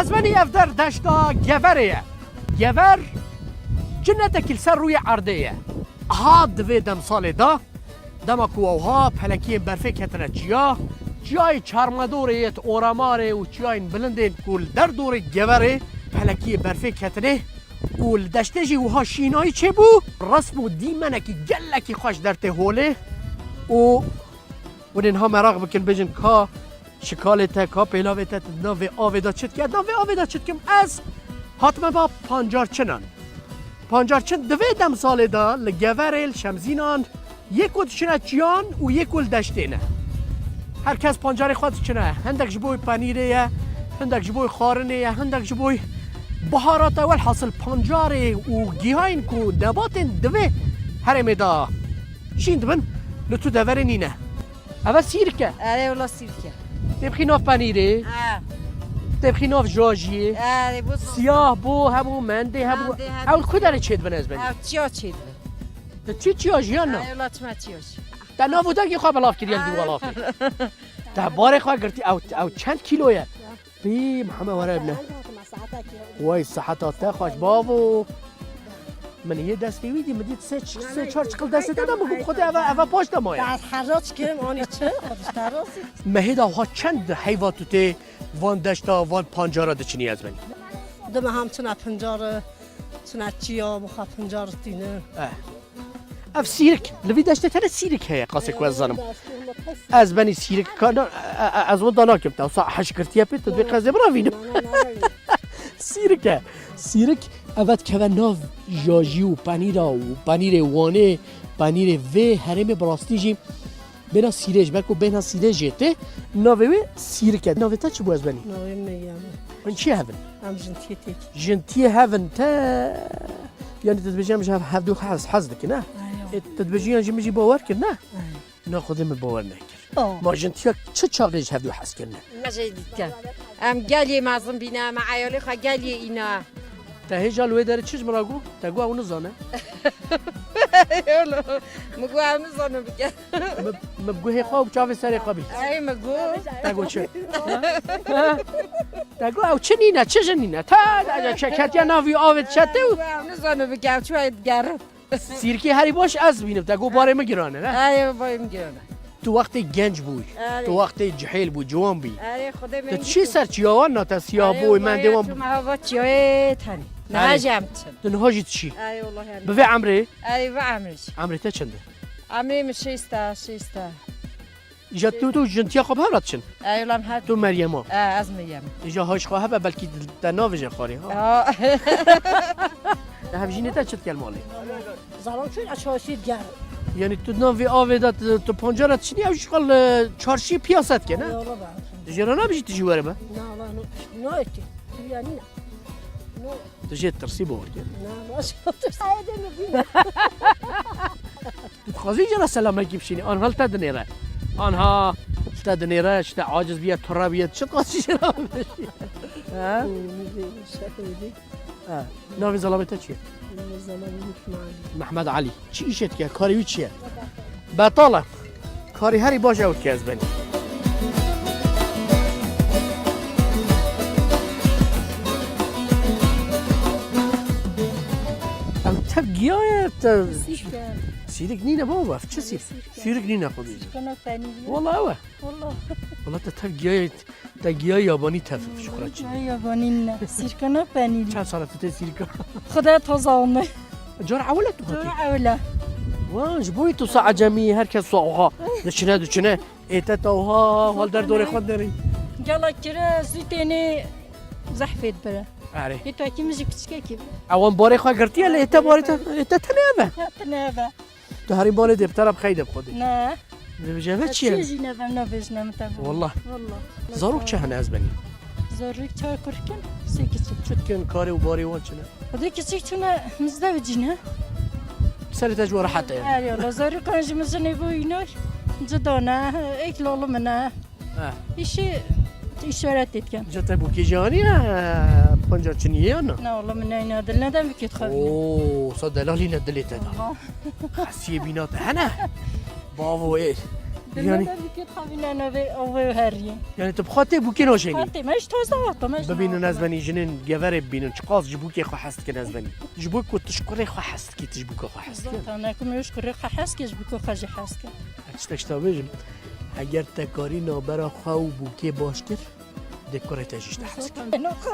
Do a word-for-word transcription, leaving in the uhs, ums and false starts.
Ez benî ev der deşta Geverê ye. Gever cinetekî li ser rûyê erdê ye. Ha di vê demsalê de, dema ku ewha pelekiyên berfê ketine çiya, çiyayê Çermedorê yêt Oramarê û çiyayên bilindên ku li derdorê Geverê pelekiyê berfê ketine û li deştê jî wiha şînayî çêbû, resm û dîmenekî gelekî xweş dertê holê û hûn ê niha meraq bikin, bêjin ka şikalê te, ka pêlavê te, tu di navê avê de çi dike? Di navê avê de çi dikim? Ez hatime ba pancarçinan. Pancarçin di vê demsalê de li Geverê, li Şemzînan, yê ku diçine çiyan û yê ku li deştê ne. Her kes pancarê xwe diçine. Hindek ji bo penîrê ye, hindek ji bo xwarinê ye, hindek ji bo biharata. Welhasil pancarê û gihayên ku nebatên di vê herêmê de şîn dibin, li tu deverê nîne. Eve sîrk e. Erê, wela sîrk e. Têbixî nav penîrê. He. Têbixî nav jajiyê. Erê, bu zor. Siyah bû, hebû mendê, hebû. Mendê, hebû. Ew li ku derê çêdibin ez benî? Ew çiya çêdibin. Te çi çiya jiyan na? Erê, wela çima çiya jî. Te nav û dengê xwe belav kiriye li dû welafê. Te barê xwe girtî, ew, ew çend kîlo ye? Pî, Mihemed were bine. Way, seheta te xweş, bavo. Min yê destê wî dî, min dît sê, sê çar çiqil destê te de, min got, Xwedê eve, eve paş de maye. Ez heraç kirim, anî çi? Xwedê te razî. Mehê de ha çend heyva tu tê van deşta, van pancara diçinî ez benî? Di me hem çine pincar, çine çiya, bi xwe pincar tîne. Eh. Ev sîrik, li vî deştê tenê sîrik heye, qasê ku ez zanim. Ez benî sîrik ka-, na-, e, e, ez wenda nakim te. Wisa heş girtiye pê, tu dibê qezê biravînim. Sîrik e. Sîrik, eve dikeve nav jajî û penîra û penîrê Wanê, penîrê vê herêmê bi rastî jî bêhna sîrê ji ber ku bêhna sîrê jê tê, navê wê sîrik e. Navê te çi bû ez benî? Navê min Yam. Hûn çi hevin? Em jin tiyê têk. Jin tiyê hevin te, yanî tu dibêjî em ji hev-, hevdû hez, hez dikin, ne? Aynen. E, tu dibêjî yan jî min jî bawer kir, ne? Aynen. Na Xwedê min bawer nekir. Oh. Ma jin tiya çi çaxê ji hevdû hez kirine? Me jê dît ke. Em geliyê mezin bîne, me eyalê xwe geliyê îna. Te hêja li wê derê çi ji min re got? Te got ew nizane. Min got ew nizane bike. Min, min bi guhê xwe û bi çavê serê xwe bî. Ey, min got. Te got çi? Ha? Te got ew çi nîne, çi jin nîne? Te, te, te, çeketiya navî avê dişete û. Ey, min got ew nizane bike, ew çi wayê digerin. Sîrkê herî baş ez dibînim, te got barê min giran e, ne? Ey, barê min giran e. Tu wextê genc bûyî, Erê. Tu wextê cihêl bû, ciwan bûyî. Erê, Xwedê Tu min çi ser çiyawan na te siyah Erê, bû, wallahî mendê wan tu bû. Mehava çiyayê tenî. Niha Erê. Jî em diçin. Tu niha jî diçî. Erê, wallahî em Bi vê emrê? Erê, vê emrê jî. Emrê te çend e? Emrê min şêst e, şêst e. Îja tu, tu jintiya xwe bi hev re diçin? Erê, wala em her Tu Meryem a. E, ez Meryem. Îja haj xwe hebe belkî te navêje xwarê, ha? Ya. Te hevjînê te çi dike li malê? Zalan çûn aşağı diger. Yanî tu navê avê de tu, tu pancara diçinî, ew ji xwe li çarşî piyasa dike, ne? Yola bak. Tu jê re nabêjî tu jî were be? Na, na, no, no eti. Yanî na. No. Tu jê tirsî bor ke. Na, na, tirsî. Ayê de mi bîne? Tu dixwazî jê re selamekî bişînî? Anha li te dinêre. Anha li te dinêre, işte aciz biye, tura biye, tu çi dixwazî jê re bibêjî? Ha? Şefê dî. Ha. Navê zelamê te çi ye? Navê zelamê Mehmed Alî. Mehmed Alî. Çi îşê dike? Karê wî çi ye? Betal e. Karê herî baş ew dike ez benî. Ev tev giya ye, tev. Sîrk e. Sîrik nîne baba, ev çi sîr? Sîrk e. Sîrik nîne xwedî. Sîrkana penîrî. Wala ew e. Wala. Wala te tev giya ye. Te giya yabanî tev ji xwe re çi? Giya yabanî ne. Sîrkana penîrî. Çend sal e tu tê sîrka? Xwedê taze ame. Cara ewil e tu hatî? Cara ewil e. Wan ji bo wî tu sa ecemî, her kes sa oha. Diçine, diçine. Ê te ta oha, hal der dorê xwe derî. Gela kire zû tênê zehfê dibire. Erê. Ê tu ekî min jî piçkekî. Ewan barê xwe girtiye lê ê te barê te, ê te tenê eve. Tenê eve. Tu herî balê dê bi te re bi xeydê bi xwedê. Ne. Dibêje ve çi ye? Çi jî nevem nabêjine min te. Wallah. Wallah. Zarok çi hene ez benî? Zarok çar kurkin, sê kiçik. Çi dikin karê û barê wan çi ne? Xwedê kiçik çûne mizde û cîne. Serê te ji we rehet e. Her yola zarokan ji min jinê bû îno. Cida ne, êk lali min e. Ha. Îşê îşaret dikim. Ca te bûkê jî anî ya, pancar çinî ya na? Na, wala min neyna dil neden bikit xwe. Oo, sa delalî ne dilê te da. Xesiyê bîna te hene? Bavo ê. Yanî, bûkê dixwîne navê ew ê heriyê. Yanî tu bi xwe tê bûkê naşênî? Xwe tê, me ji toz de hata, me ji Bibînin nava. Ez benî jinên geverê bibînin, çiqas ji bûkê xwe hes dikin ez benî. Ji bo ku tu ji kurê xwe hes dikî, tu ji bûka xwe hes dikî. Zaten ne ku me ji kurê xwe hes ke, ji bûka xwe jî hes ke. Ez tiştek ji te bêjim, eger te karî navbera xwe û bûkê baş kir, dê kurê te jî ji te hes kir. Zaten ne ku